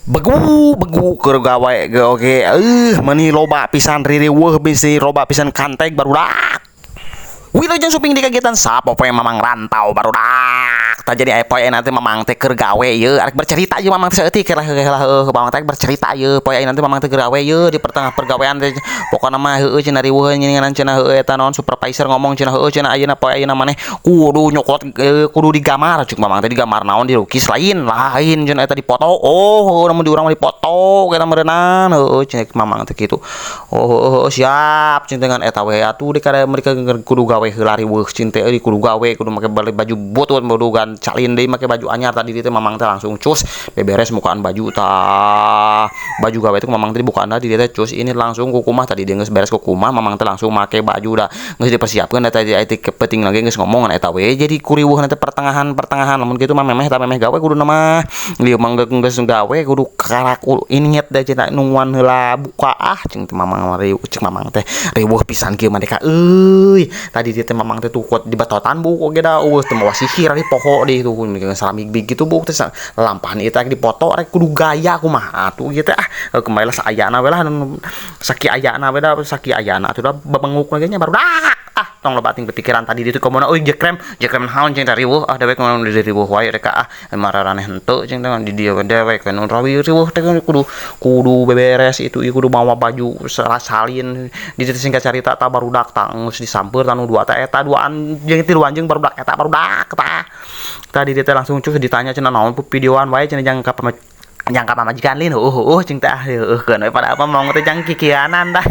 Begu begu keur gawe ge oge meuni loba pisan ririweuh, bisi loba pisan kanteg, barudak. Wilujeng sumping di kegiatan sapopoe Mamang rantau, barudak. Tah, jadi aya poe ayeuna teh Mamang teh keur gawe ieu, arek bercerita ieu Mamang teh saeutik lah heula. Heueuh, Mamang teh bercerita ieu poe ayeuna teh Mamang teh keur gawe ieu. Di pertengah pergawean teh pokona mah heueuh cenah riweuh nyiningan cenah. Heueuh, eta naon, supervisor ngomong cenah, heueuh cenah, ayeuna poe ayeuna maneh kudu nyokot, kudu digambar. Cek Mamang teh, digambar naon? Dilukis? Lain, lain cenah, eta dipoto. Oh heueuh, lamun di urang mah dipoto kita meureunan. Heueuh, cek Mamang teh kitu. Oh heueuh, heueuh, siap cing dengan eta we atuh. Di kada mereka kudu gawe heula, riweuh cing teh euy, kudu gawe, kudu make baju butut, kudu salin deui, make baju anyar. Tadi teh Mamang teh langsung cus beberes mukaan baju. Tah, baju gawe teh Mamang teh dibukaan di dieu teh. Cus ini langsung kukumah tadi dia geus beres kukumah, Mamang teh langsung make baju, dah geus dipersiapkeun eta tadi. Penting lagi geus ngomong eta we, jadi kuriweuh teh pertengahan pertengahan. Lamun kitu mah memeh eta memeh gawe kudu mah ieu mah geus gawe kudu karak inget da cenah, nungguan heula buka. Ah, cing teh Mamang riweuh, cek Mamang teh riweuh pisan kieu mah ka euy. Tadi dia teh Mamang teh tukot di batotan buuk oge da eueuh teu mawa sihir di poho di tuh salamig gitu. Buuk teh lampahan ieu teh dipoto, rek kudu gaya kumaha atuh ieu teh. Ah, kembali lah saayana we lah, saki ayana we da, saki ayana atuh da babenguk lagi nya, barudak. Ah, tong loba ting pikiran. Tadi ditu komono euy jekrem jekrem naon cing teh riweuh. Ah, dewek mah di riweuh wae rek. Ah, mararaneh henteu cing teh di dieu dewek nu riweuh teh kudu kudu beberes itu ieu, kudu mawa baju salin di ditu. Singkat carita tah, barudak, tah geus disamper tah nu dua teh, eta duaan jeung tiluan jeung barudak eta, barudak. Tah, tadi dia teh langsung cus ditanya cenah, naon videoan wae cenah, jang ka jang ka pamajikan lin? Heueuh heueuh cing teh. Ah, heueuh keun we, padahal mah Mamang teh jang kikieuanan tah,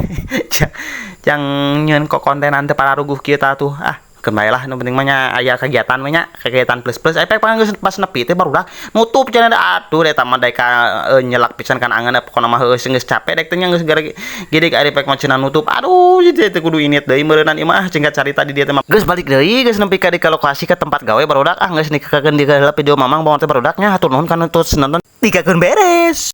jang nyieun kok kontenan teh pararuguh kieu tah tuh. Ah, keun bae lah, nu penting mah nya aya kegiatan we nya, kegiatan plus plus efek. Geus pas nepi teh, barudak, nutup cenah. Atuh eta mah daek nyelak pisan kana angeunna. Pokona mah heueuh, geus capek dek teh nya, geus gara gede ari pek mah cenah nutup. Aduh, ieu teh kudu init deui meureunnan ieu mah. Singkat carita, di dieu teh mah geus balik deui, geus nepi ka di ka lokasi, ka tempat gawe, barudak. Ah, geus nikakeun di heula video Mamang bawa teh, barudak nya. Hatur nuhun kana tos nonton, dikakeun beres.